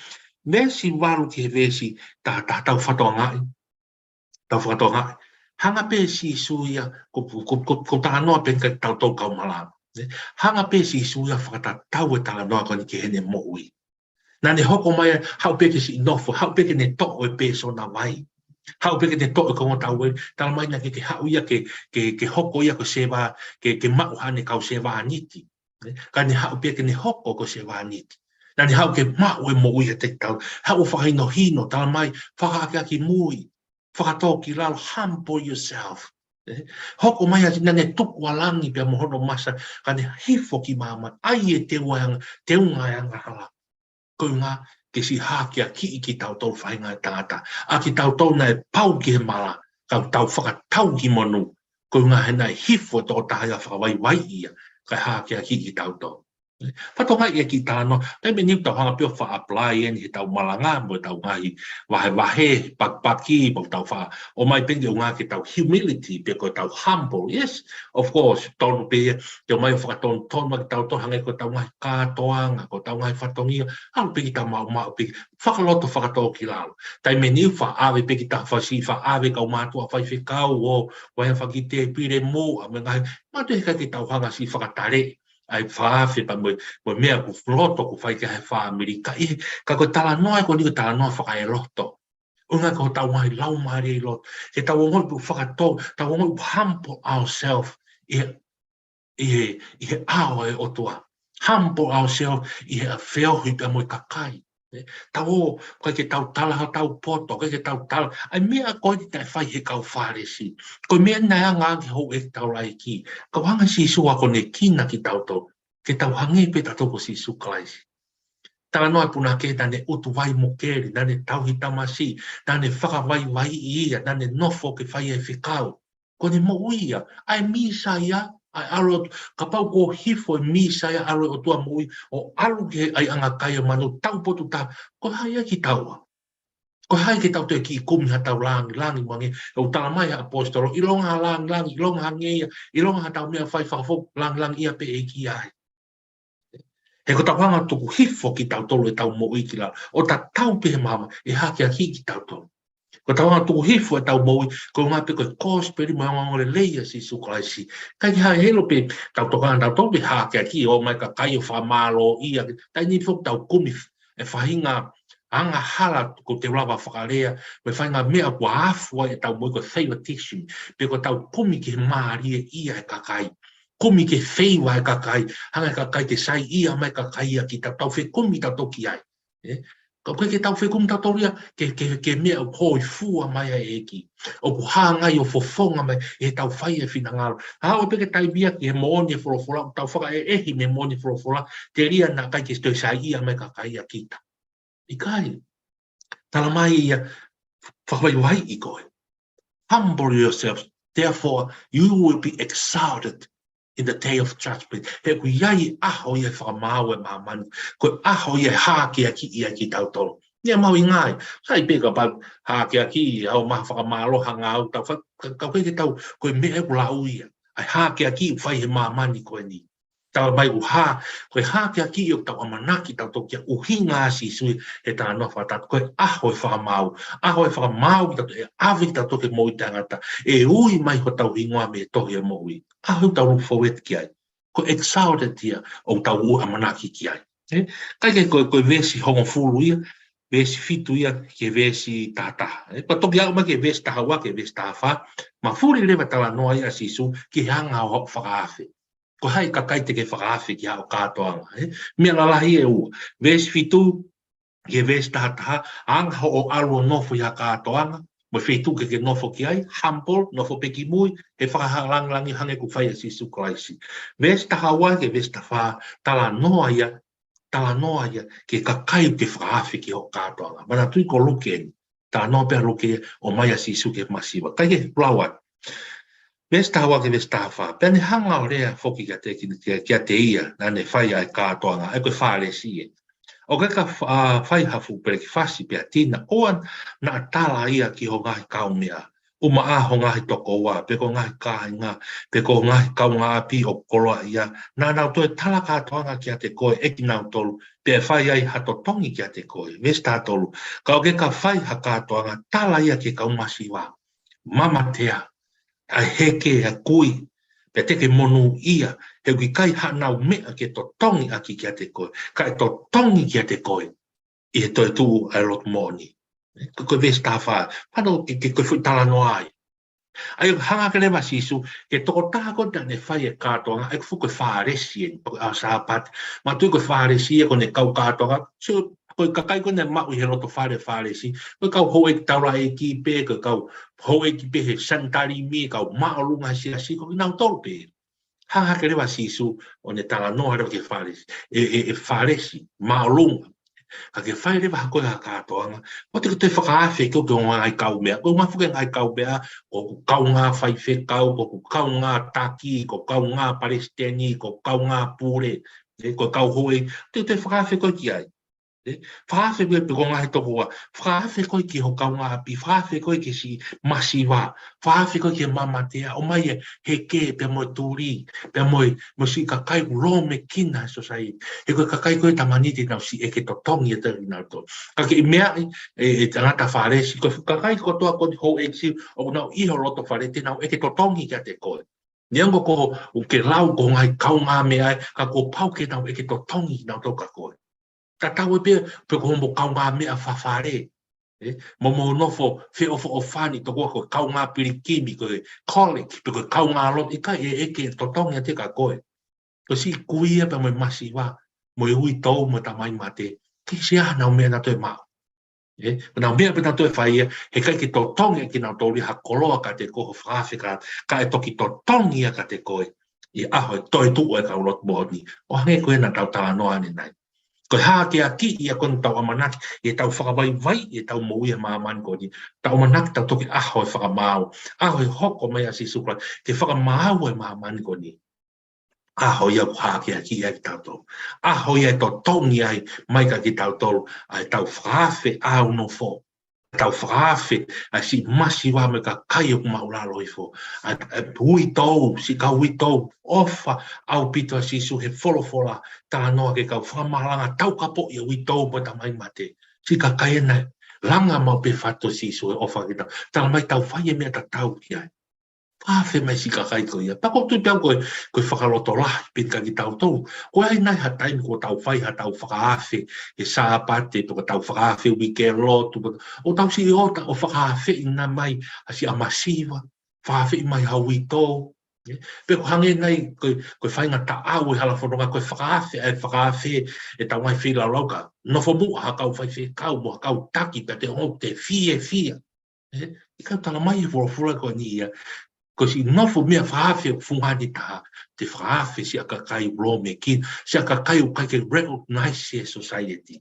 veesi valu ki he veesi taha taha tau fakatokangaʻi. Tau fakatokangaʻi. Hanga pē ʻe Sīsū ia, ko, ko, ko, ko, ko talanoa pē kia tautolu kau malanga. Ne? Hanga pē ʻe Sīsū ia ʻo fakatatau e talanoa ko eni ki heʻene moʻui. Naʻa ne hoko mai, haʻu pē ke siʻi nofo, haʻu pē ke ne toʻo e pēsona vai. Haʻu pē ke ne toʻo e konga tau vai. Talamai naʻe ʻikai ke haʻu ia ke, ke, ke hoko ia ko e sevāniti, ke, ke maʻu haʻane kau sevāniti. Ne? Ka ne haʻu pē ke ne hoko ko e sevāniti. Naʻa ne haʻu ke maʻu e moʻui ʻiate kitautolu. Haʻu ʻo fakahinohino, talamai, fakaʻakiʻaki mui. Fakatōkilalo, humble yourself. ʻE? Hoko mai ʻa Sīsū, naʻa ne tuku ʻa langi pea mo hono masa, ka ne hifo ki māmani, ʻai e teunga e anga-, teunga e angahala. Ko e ʻuhinga ke siʻi hākeakiʻi kitautolu faʻahinga ʻo e tangata. ʻA kitautolu naʻe pau ki he mala, ka tau fakatau ki monū. Ko e ʻuhinga he naʻe hifo e tokotaha ia ʻo fakavaivaiʻi ia, kae hākeakiʻi kitautolu. Fakatokangaʻi e kiʻi talanoa, taimi ʻe niʻihi tau hanga pē ʻo faʻa apply eni heʻetau malanga, mo ʻetau ngaahi vahevahe, pakipaki, mo ʻetau faʻa, ʻomai pē ke ʻuhinga ki heʻetau humility, pe ko ʻetau humble. Yes, of course, tonu pē ia, ke ʻomai ʻo fakatonutonu ʻaki kitautolu hangē ko ʻetau ngaahi kātoanga, ko ʻetau ngaahi fatongia, ʻalu pē kita maʻumaʻu pē, fakaloto fakatōkilalo. Taimi ʻe niʻihi faʻa ʻave pē kita fasi, faʻa ʻave kau mātuʻa faifekau, ʻo, ʻo e fakitepile mo, ʻa e ngaahi, mātuʻa ʻikai ke tau hanga siʻi fakataleʻi ʻa e fakaafe pea mo e, mo e meʻa ʻoku loto ʻoku fai ki ai e fāmili. Ka ʻi he, ka ko e talanoa ko eni ko e talanoa fakaeloto. ʻUhinga ko hotau ngaahi laumālie ʻi loto. Ke tau ongoʻi ʻoku fakatō, tau ongoʻi ʻoku humble ourselves ʻi he, ʻi he, ʻi he ʻao ʻo e ʻOtua. Humble ourselves ʻi he feohi pea mo e kakai. ʻE, tau ō, ʻikai ke tau tala hotau poto, ʻikai ke tau tala. ʻA e meʻa ko eni naʻe fai ʻe he kau Fālesi. Ko e meʻa naʻe anga ange houʻeiki taulaʻeiki. Ka ʻoku hanga ʻe Sīsū ʻo akonekina kitautolu. Ke tau hangē pē tautolu ko Sīsū Kalaisi. Talanoa e punake naʻa ne ʻutu vai mo keli, naʻa ne tauhi tamasiʻi, naʻa ne fakavaivaiʻi ia, naʻa ne nofo ke fai e fekau. Ko ʻene moʻui ia, ʻa e Mīsaia, ʻa e ʻAlo ʻo e ʻOtua, kapau kuo hifo e Mīsaia ʻAlo ʻo e ʻOtua moʻui, ʻo ʻalu ki he ʻaiʻanga kai ʻo e manu taupotu taha, ko hai ia kitaua? Ko hai ke tau toe kiʻi kumi haʻatau langilangi mo ange, ʻoku talamai ʻe he ʻaposetolo, ʻilonga ha langilangi, ʻilonga ha ngeia, ʻilonga haʻatau meʻa fai fakafoki, langilangiʻia pē ʻe he ʻEiki ia. He ko ʻetau hanga ʻo tuku hifo kitautolu ʻetau moʻui ki lalo, ʻo tatau pē he māmani, ʻe hākeakiʻi kitautolu. Ko ʻetau hanga ʻo tuku hifo ʻetau moʻui, ko e ʻuhinga pē ko e kosipeli mo e ongoongolelei ʻa Sīsū Kalaisi. ʻIkai ke hā helo pē, tau tokanga tautolu pē hākeakiʻi ʻo ʻomai kakai ʻo fakamālōʻia, taimi ʻe niʻihi foki tau kumi e faʻahinga angahala ʻoku tau lava fakalea, mo e faʻahinga meʻa ʻoku afu ai ʻetau moʻui ko e favoritism, pe ko ʻetau kumi ki he mālie ʻia e kakai. Kumi ki he feiva e kakai, hanga e kakai ke saiʻia mai e kakai ʻia kita, tau fekumi tautolu ki ai. ʻE? Ka ʻoku ʻikai ke tau fekumi tautolu ia, ke, ke, ke meʻa ʻoku hōifua mai ai e ʻEiki. ʻOku hanga ia ʻo fofonga mai, ʻetau fai e finangalo. Haʻu pē ke taimi ia ki he moʻoni e folofola, tau fakaʻeʻehi mei he moʻoni e folofola, telia naʻa ʻikai ke toe saiʻia mai e kakai ʻia kita. ʻIkai. Talamai ia, fakavaivaiʻi koe. Humble yourselves, therefore you will be exalted in the day of judgment. He ʻoku ʻi ai e ʻaho ia e fakamaau e māmani, ko e ʻaho ia e hākeakiʻi ai kitautolu. Ia mau ʻi ngai, sai pē kapau hākeakiʻi, ʻa e ʻomai ha fakamālō, ha ngāue, tau fai, ka, ka ʻoku ʻikai ke tau, ko e meʻa ʻoku lau ia, ʻa e hākeakiʻi ʻoku fai he māmani ko eni. Talamai ʻoku hā, ko e hākeakiʻi ʻoku tau ʻamanaki tautolu ki ai, ʻuhinga ʻa Sīsū he talanoa fakatātā, ko e ʻaho e fakamaau, ʻaho e fakamaau kitautolu, ʻe ʻave kitautolu ki he moʻui taʻengata, ʻe ui mai hotau hingoa mei he tohi ʻo e moʻui. ʻAho ʻoku tau look forward ki ai. Ko e exalted ia ʻoku tau ʻamanaki ki ai. ʻE? Kae kehe ko e, ko e veesi hongofulu ia, veesi fitu ia ki he veesi taha taha. ʻE? Pea toki aʻu mai ki he veesi taha ua ki he veesi taha fā, mafuli leva e talanoa ia ʻa Sīsū ki he anga ʻo e fakaafe. Ko hai e kakai te ke fakaafe ki haʻo kātoanga, ʻe? Meʻa lalahi ʻe ua. Veesi fitu, ki he veesi taha taha, anga hoʻo ʻalu ʻo nofo ʻi ha kātoanga, mo e feituʻu ke ke nofo ki ai, humble, nofo pē ki mui, he fakalangilangi hangē ko e fai ʻa Sīsū Kalaisi. Veesi taha ua ki he veesi taha fā, talanoa ia, talanoa ia ki he kakai ʻoku ke fakaafe ki hoʻo kātoanga. Manatuʻi ko Luke eni, talanoa pē ʻa Luke ʻo ʻomai ʻa Sīsū ki he masiva. Kae ke lau atu. Veesi taha ua ki he veesi taha fā. Pea ne hanga ʻo lea foki kiate, ki, ki, kiate ia naʻa ne fai ʻa e kātoanga, ʻa ia ko e Fālesi ē. ʻOku ke ka fa-, fai ha fuʻu pelekifasi pea tina, ʻoua naʻa tala ia ki ho ngaahi kaumeʻa, ʻumaʻā ho ngaahi tokoua, pe ko ho ngaahi kāinga, pe ko ho ngaahi kaungāʻapi ʻoku koloaʻia, naʻa nau toe tala kātoanga kiate koe ʻe kinautolu, pea fai ai ha totongi kiate koe. Veesi taha tolu. Ka ʻoku ke ka fai ha kātoanga, tala ia ki he kau masiva, mamatea, ʻa e heke, ʻa e kui, pea te ke monūʻia, he ʻoku ʻikai haʻanau meʻa ke totongi ʻaki kiate koe, kae totongi kiate koe ʻi he toetuʻu ʻa e lotu moʻoni. Ko, ko e veesi taha fā, hano ke, ke, ko e foʻi talanoa ia. ʻA ia ʻoku hanga hake leva ʻa Sīsū ki he tokotaha ko ē naʻa ne fai e kātoanga, ʻa ia ko e foʻi ko e Fālesi eni, pe ko e ʻaho Sāpate. Manatuʻi ko e Fālesi ia ko ʻene kau kātoanga, so, ko e kakai ko ē naʻe maʻu ʻi he lotofale Fālesi, ko e kau houʻeiki taulaʻeiki pē, ko e kau houʻeiki pē he Sanitalimi, kau māʻolunga he siasi, ko kinautolu pē. Hanga hake leva ʻa Sīsū ʻo ne talanoa leva ki he Fālesi. ʻE, ʻe, ʻe Fālesi māʻolunga, ka ke fai leva ha koe ha kātoanga, ʻoua te ke toe fakaafe koe ki ho ngaahi kaumeʻa. Ko e ʻuhinga foki e ngaahi kaumeʻa, ko hoku kaungā faifekau, ko hoku kaungā taki, ko hoku kaungā palesiteni, ko hoku kaungā pule, ē, ko e kau houʻeiki, ʻoua te ke toe fakaafe koe ki ai. Ē, fakaafe koe pe ko ho ngaahi tokoua, fakaafe koe ki ho kaungāʻapi, fakaafe koe ki he siʻi masiva, fakaafe koe ki he mamatea, ʻomai e heke pea mo e tuli, pea mo e, mo e siʻi kakai ʻoku lōmekina he society. He ko e kakai ko ē ʻoku tamaniti ʻenau siʻi ʻeke totongi ʻiate kinautolu. Ka ke ʻi meʻa ē, ʻe, ʻe tangata Fālesi, ko e fuʻu kakai kotoa ko eni houʻeiki ʻoku nau ʻi ho lotofale te nau ʻeke totongi kiate koe. Neongo ko ʻoku ke lau ko ho ngaahi kaungāmeʻa ē, ka kuo pau ke nau ʻeke totongi kinautolu kia koe. Tatau ai pē pe ko hoʻomo kaungāmeʻa fakafale, ē, mo hoʻomo nofo feʻofoʻofani, tokoua ko e kaungā pilikimi, ko e colleague, pe ko e kaungā lotu, ʻikai, ʻe, ʻeke totongi ʻiate koe. Ko e siʻi kui ia pea mo e masiva, mo e uitou, mo e tamai mate, ʻikai ha meʻa naʻa nau toe maʻu. Ē, ko ʻenau meʻa pē naʻa nau toe fai ia, he ʻikai ke totongi ʻe kinautolu ia ha koloa kiate koe, ho fakaafe ka, kae toki totongi ia kiate koe ʻi he ʻaho e toetuʻu e kau lotu moʻoni. ʻO hangē ko ē naʻa tau talanoa ʻanenai. Ko e hākeakiʻi ia ko eni ʻetau ʻamanaki, ʻetau fakavaivaiʻi ʻetau moʻui he māmani ko eni. Tau ʻamanaki tau toki ʻaho e fakamaau, ʻaho e hoko mai ʻa Sīsū Kalaisi ke fakamaau e māmani ko eni. ʻAho ia ʻoku hākeakiʻi ai kitautolu. ʻAho ia ʻe totongi ai mai kia kitautolu ʻa ʻetau fakaafe ʻaunofo. Tau fakaafe ʻa e siʻi masiva mo e kakai ʻoku māʻulalo hifo. ʻA e, ʻa e uitou, siʻi kau uitou, ʻofa ʻaupito ʻa Sīsū he folofola, talanoa ki he kau fakamalanga, taukapoʻi ʻa e uitou mo e tamai mate. Siʻi kakai ena, langa maʻu pē fatu ʻa Sīsū he ʻofa kia kitautolu. Talamai tau fai e meʻa tatau ki ai. Fakaafe mai siʻi kakai ko ia. Pea ʻoku ou tui pē au ko e, ko e fakalotolahi pē kia kitautolu. Ko e ʻi ai nai ha taimi kuo tau fai haʻatau fakaafe he Sāpate, pe ko ʻetau fakaafe uike lotu, pe ʻoku tau siʻi ō ʻo fakaafeʻi nai mai ha siʻa masiva, fakaafeʻi mai ha uitou. Ē? Pe ʻoku hangē nai ko e, ko e faingataʻa ʻo e hala fononga, ko e fakaafe, ʻa e fakaafe ʻetau ngaahi feilaulau ka nofo muʻa ha kau faifekau mo ha kau taki pea te ongo te fiefia. Ē, ʻikai, talamai he folofola ko eni ia, ko e siʻi nofo meʻa fakaafe ʻoku fungani taha, te fakaafe siʻa kakai ʻoku lōmekina, siʻa kakai ʻoku ʻikai ke recognize he society.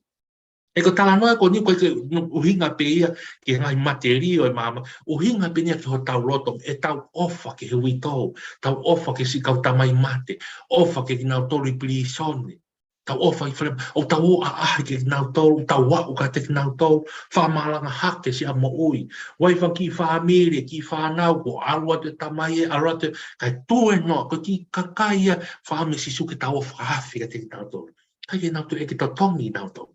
Ē, ko e talanoa ko eni ʻoku ʻikai ke ʻuhinga pē ia ki he ngaahi mateliō ʻo e māmani, ʻuhinga pē eni ia ki hotau loto, ʻetau ʻofa ki he uitou, tau ʻofa ki he siʻi kau tamai mate, ʻofa ki he kinautolu ʻi pilīsone. Tau ʻofa ʻi fale, ʻoku tau ō ʻo ʻaʻahi kiate kinautolu, tau aʻu kiate kinautolu, fakamalanga hake siʻa moʻui. Vaivai ki he fāmili, ki he fānau, kuo ʻalu atu e tamai ē, ʻalu atu ē, kae tuēnoa, ko e kiʻi kakai ia, fakaʻamu ʻe Sīsū ke tau ō ʻo fakaafe kiate kinautolu. ʻIkai ke nau toe ʻeke totongi kinautolu.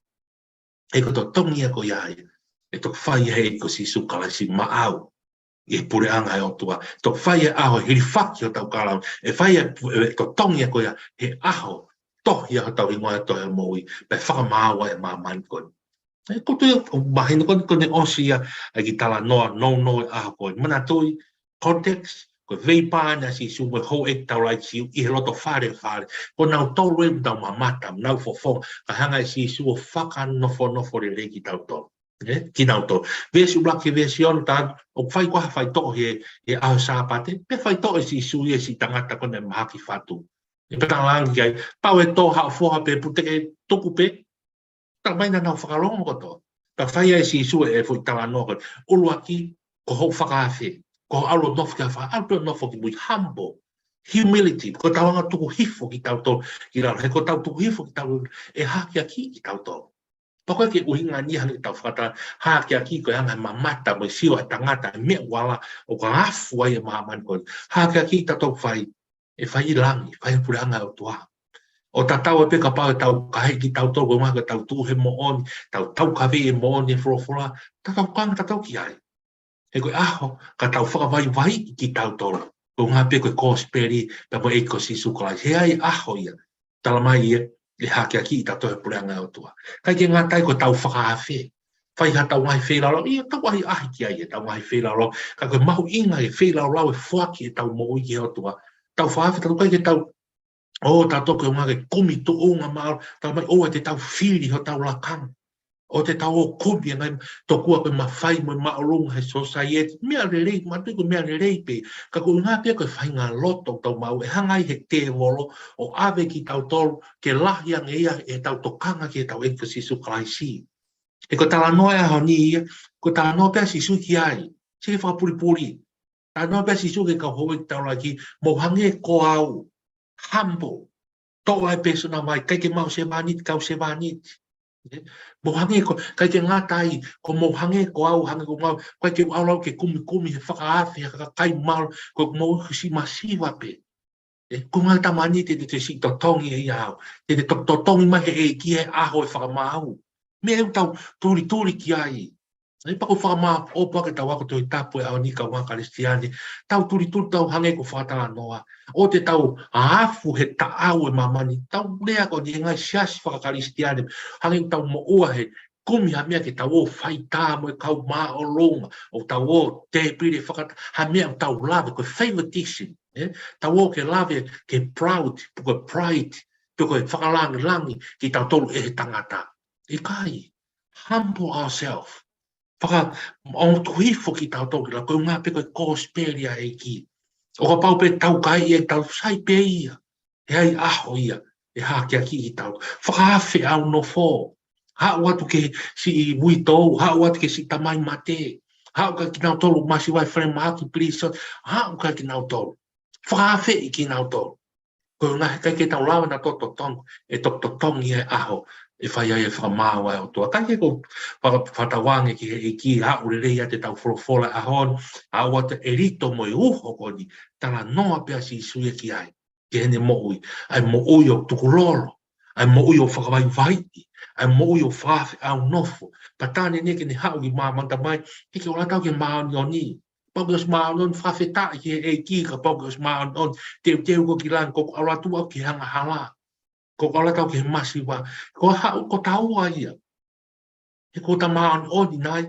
Ē, ko e totongi ia ko ia ai, ʻe toki fai ia he ʻEiki ko Sīsū Kalaisi maʻau ʻi he puleʻanga ʻo e ʻOtua. Toki fai e ʻaho e hilifaki hotau kalauni. ʻE fai e, e totongi ia ko ia he ʻaho tohi ai hotau hingoa he tohi ʻo e moʻui, pea fakamaau ai e māmani ko eni. Ē, ʻoku ou tui ʻoku mahino ko eni, ko ʻene ʻosi ia ʻa e kiʻi talanoa nounou e ʻaho ko eni. Manatuʻi, context, ko e veipā ʻeni ʻa Sīsū mo e houʻeiki taulaʻeiki Siu ʻi he loto fale fale. Ko kinautolu ē ʻoku nau mamata, nau fofonga, kae hanga ʻe Sīsū ʻo fakanofonofo lelei kitautolu. ē, kinautolu. Veesi ʻuluaki ki he veesi ono, tā ʻoku fai ko ha faitoʻo he, he ʻaho Sāpate, pea faitoʻo ʻe Sīsū ia e siʻi tangata ko ē naʻe mahaki fatu. ʻE pea tala ange ki ai, pau ʻe tō haʻo foha pē, pute ke tuku pē, tā mai naʻa nau fakalongo kotoa. Pea fai ai ʻe Sīsū e foʻi talanoa ko ē, ʻuluaki, ko hoʻo fakaafe, ko hoʻo ʻalu ʻo nofo ki ha fā, ʻalu pē ʻo nofo ki mui, humble, humility, ko ʻetau anga tuku hifo kitautolu ki lalo, he ko ʻetau tuku hifo kitautolu, ʻe hakeakiʻi kitautolu. Pea ko e kiʻi ʻuhinga eni hangē ʻetau fakata, hakeakiʻi ko e anga e mamata mo e sio ʻa e tangata, e meʻa ʻoku ala, ʻoku afu ai e māmani ko ē. Hakeakiʻi kitautolu fai, ʻe fai ʻi langi, fai he puleʻanga ʻo e ʻOtua. ʻO tatau ai pē kapau ʻe tau kahe kitautolu, ko e ʻuhinga ko ʻetau tuʻu he moʻoni, tau taukaveʻi e moʻoni e folofola, tatau kanga tatau ki ai. He ko e ʻaho, ka tau fakavaivaiʻi kitautolu. Ko e ʻuhinga pē ko e kosipeli, pea mo e ʻEiki ko Sīsū Kalaisi. He ʻe ʻi ai e ʻaho ia, tala mai ia, ʻe hakeakiʻi kitautolu he puleʻanga ʻo e ʻOtua. ʻIkai ke ngata ai ko ʻetau fakaafe. Fai haʻatau ngaahi feilaulau, ʻio tau ʻahiʻahi ki ai ʻetau ngaahi feilaulau. Ka ko e mahuʻinga e feilaulau e foaki ʻetau moʻui ki he ʻOtua. Tau fakaafe, tau ʻikai ke tau ʻo tautolu ko e ʻuhinga ke kumi tuʻunga māʻolunga, tala mai ʻoua te tau fili hotau lakanga. ʻOua te tau ō kumi e ngaahi tokua ko e mafai mo e māʻolunga he society. Meʻa lelei, mātuʻaki ko e meʻa lelei pē. Ka ko e ʻuhinga pē ko e faʻahinga loto ʻoku tau maʻu, ʻe hanga ai he tēvolo ʻo ʻave kitautolu ke lahi ange ia ʻetau tokanga ki heʻetau ʻEiki ko Sīsū Kalaisi. He ko e talanoa e ʻaho ni ia, ko e talanoa pē ʻa Sīsū ki ai. Sio ki he fakapulipuli. Talanoa pē ʻa Sīsū ki he kau houʻeiki taulaʻeiki, mou hangē ko au, humble, toʻo ʻa e pēsona mai, ʻikai ke maʻu sevāniti, kau sevāniti. Ē? Mou hangē ko, ʻikai ke ngata ai, ko mou hangē ko au, hangē ko au, ʻikai ke u ʻalu au ke kumikumi he fakaafe, he kakai malu, ko mou ʻoku siʻi masiva pē. Ē, ko e ngaahi tamani te, te, te siʻi totongi ʻe ia au. Te, te to-, totongi mai he ʻEiki he ʻaho e fakamaau. Meʻa ʻoku tau tulituli ki ai. Ē, pea ʻoku ou fakamāʻopoʻopo ʻaki ʻetau ako Tohi Tapu he ʻaho ni kaungā Kalisitiane. Tau tulituli tau hangē ko e fakatalanoa. ʻOua te tau afu he taʻau e māmani. Tau lea ko eni he ngaahi siasi faka-Kalisitiane. Hangē ʻoku tau moʻua he kumi ha meʻa ke tau ō faitā mo e kau māʻolunga. ʻOku tau ō tēpile fakata-, ha meʻa ʻoku tau lave, ko e favoritism. Ē? Tau ō ke lave, ke proud, pe ko e pride, pe ko e fakalangilangi kitautolu ʻe he tangata. ʻIkai, humble ourselves. Faka-, ʻo tuku hifo kitautolu ki lalo, ko e ʻuhinga pē ko e kosipeli ʻa e ʻEiki. ʻO kapau pē tau kai ia, tau sai pē ia. He ʻe ʻi ai e ʻaho ia, ʻe hakeakiʻi kitautolu. Fakaafe ʻaunofo. Haʻu atu ki he siʻi uitou, haʻu atu ki he siʻi tamai mate. Haʻu kia kinautolu masiva ʻi he falemahaki, prison, haʻu kia kinautolu. Fakaafeʻi kinautolu. Ko e ʻuhinga he ʻikai ke tau lava naʻa tau totongi, ʻe toki totongi e ʻaho ʻe fai ai e fakamaau ʻa e ʻOtua. Kae kehe ko e faka-, fakatauange ki he ʻEiki, haʻu lelei atu ʻetau folofola ʻaho ni, haʻu atu e ʻelito mo e uho ko eni, talanoa pē ʻa Sīsū ia ki ai, ki heʻene moʻui, ʻa e moʻui ʻoku tukulolo, ʻa e moʻui ʻoku fakavaivaiʻi, ʻa e moʻui ʻoku fakaafe ʻaunofo. Pea tā neʻineʻi ke ne haʻu ki māmani, tamai, ke ke ʻoua ʻe tau ke māʻoniʻoni. Pau ke ʻosi māʻoniʻoni, fakafetaʻi ki he ʻEiki, kapau ke ʻosi māʻoniʻoni, teuteu koe ki langi, ko ʻeku ʻalu atu au ki he angahala. Ko ʻeku ʻalu atu au ki he masiva. Ko e haʻu ko taua ia. He ko ʻeta māʻoniʻoni nai,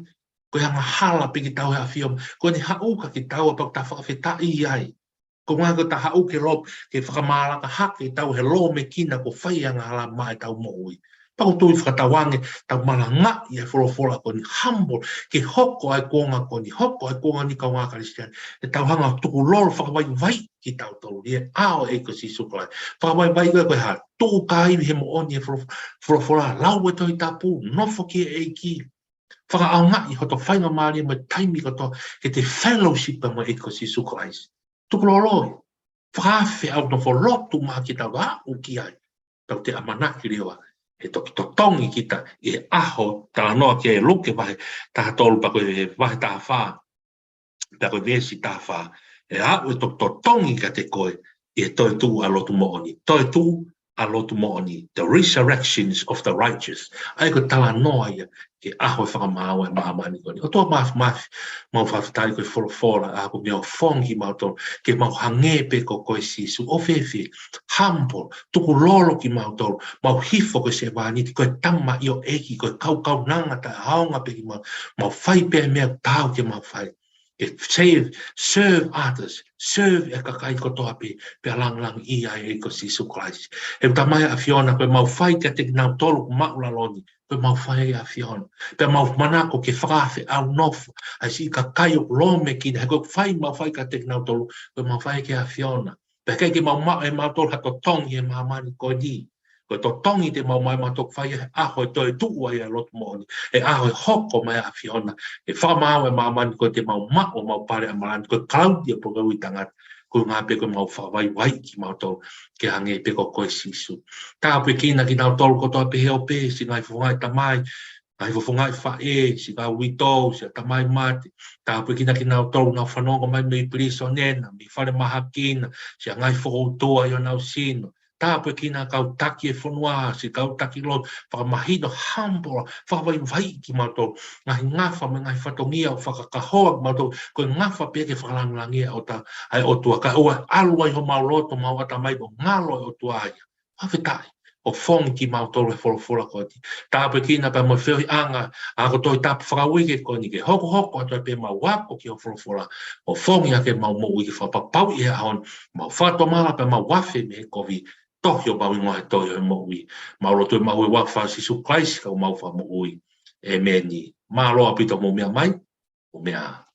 ko e angahala pē kitaua he ʻafio mai. Ko ʻene haʻu kia kitaua pea ʻoku ta fakafetaʻi ai. Ko e ʻuhinga ko ʻeta haʻu ke lō, ke fakamālanga hake kitaua he lōmekina kuo fai e angahala maʻa ʻetau moʻui. Pea ʻoku ou tui fakatauange, tau malangaʻi e folofola ko eni humble, ke hoko ʻa e kuonga ko eni, hoko ʻa e kuonga ni kaungā Kalisitiane. ʻE tau hanga ʻo tukulolo fakavaivaiʻi kitautolu ʻi he ʻao ʻo e ʻEiki ko Sīsū Kalaisi. Fakavaivaiʻi ko e, ko e hā, tuʻu kāivi he moʻoni e folo-, folofola, lau e Tohi Tapu, nofo ki he ʻEiki. Fakaʻaongaʻi hoto faingamālie mo e taimi kotoa ke te fellowship mo e ʻEiki ko Sīsū Kalaisi. Tukulolo ia. Fakaafe ʻaunofo, lotu maʻa kitaua, aʻu ki ai. Tau toe ʻamanaki leva ʻe toki totongi kita ʻi he ʻaho, talanoa ki ai Luke vahe taha tolu pea ko e vahe taha fā, pea ko e veesi taha fā. ʻE aʻu ʻe toki totongi kiate koe ʻi he toetuʻu ʻa e lotu moʻoni. Toetuʻu ʻa e lotu moʻoni, the resurrections of the righteous. ʻA ia ko e talanoa ia ki he ʻaho e fakamaau ʻa e māmani ko eni. ʻOtua Māfimafi, mau fakafetaʻi ko e folofola ʻa hoʻo meʻaʻofa kiate kimautolu, ke mau hangē pē ko koe Sīsū, ʻo fēfē, humble, tukulolo kimautolu, mau hifo ko e sevāniti, ko e tamaioʻeiki, ko e kaukaunanga taʻeʻaonga pē kimautolu, mau fai pē meʻa ʻoku taau ke mau fai. ke serve, serve others, serve e kakai kotoa pē, pea langilangiʻia ai ʻe he ʻEiki ko Sīsū Kalaisi. ʻE Tamai ʻAfiona, ko ʻemau fai kiate kinautolu ʻoku maʻu lalo ni, ko ʻemau fai ʻe ʻAfiona. Pea mau manako ke fakafeʻao nofo ʻa e siʻi kakai ʻoku lōmekina, he ko e fai ʻemau fai kiate kinautolu, ko ʻemau fai ki he ʻAfiona. Pea ʻikai ke mau maʻu ʻe mautolu ha totongi ʻi he māmani ko eni. Ko e totongi te mau maʻu ʻe mautolu fai he ʻaho ʻe toetuʻu ai ʻa e lotu moʻoni, he ʻaho ʻe hoko mai ʻa e ʻAfiona, ʻe fakamaau ʻa e māmani ko ē te mau maʻu ʻo mau pale ʻa malani, ko e kalauni ʻo e pokoui tangata, ko e ngaahi pē ko ʻemau fakavaivaiʻi kimautolu ke hangē pē ko koe Sīsū. Tāpuekina kinautolu kotoa pē he ope, siʻi ngaahi fofongaʻi tamai, ngaahi fofongaʻi faʻē, siʻi kau uitou, siʻa tamai mate. Tāpuekina kinautolu ʻoku nau fanongo mai mei pilīsone na, mei falemahaki na, siʻa ngaahi fokoutua ʻi honau sino. Tāpuekina kau taki e fonua, siʻi kau taki lotu, fakamahino, humble, fakavaivaiʻi kimautolu. Ngaahi ngafa mo e ngaahi fatongia ʻoku fakakahoa kimautolu, ko e ngafa pē ke fakalangilangiʻi ʻa e ʻOtua, ʻa e ʻOtua, kae ʻoua ʻe ʻalu ai homau loto, mau ʻatamai, ko e ngalo ʻo e ʻOtua ia. Fakafetaʻi ʻoku fafangu kimautolu ʻe he folofola ko eni. Tāpuekina pea mo e feohiʻanga ʻa e ako Tohi Tapu fakauike ko eni ke hokohoko atu ai pē ʻemau ako ki hoʻo folofola, ʻo fafangu ʻaki ʻemau moʻui ke fakapapauʻi he ʻaho ni ʻoku mau fakatomala pea mau afe mei he kovi, tohi ʻo mau hingoa he tohi ʻo e moʻui. Mau lotu ʻemau ʻi he huafa ʻo Sīsū Kalaisi ko homau Fakamoʻui. ʻĒmeni. Mālō ʻaupito hoʻomou meʻa mai, mou meʻa ā.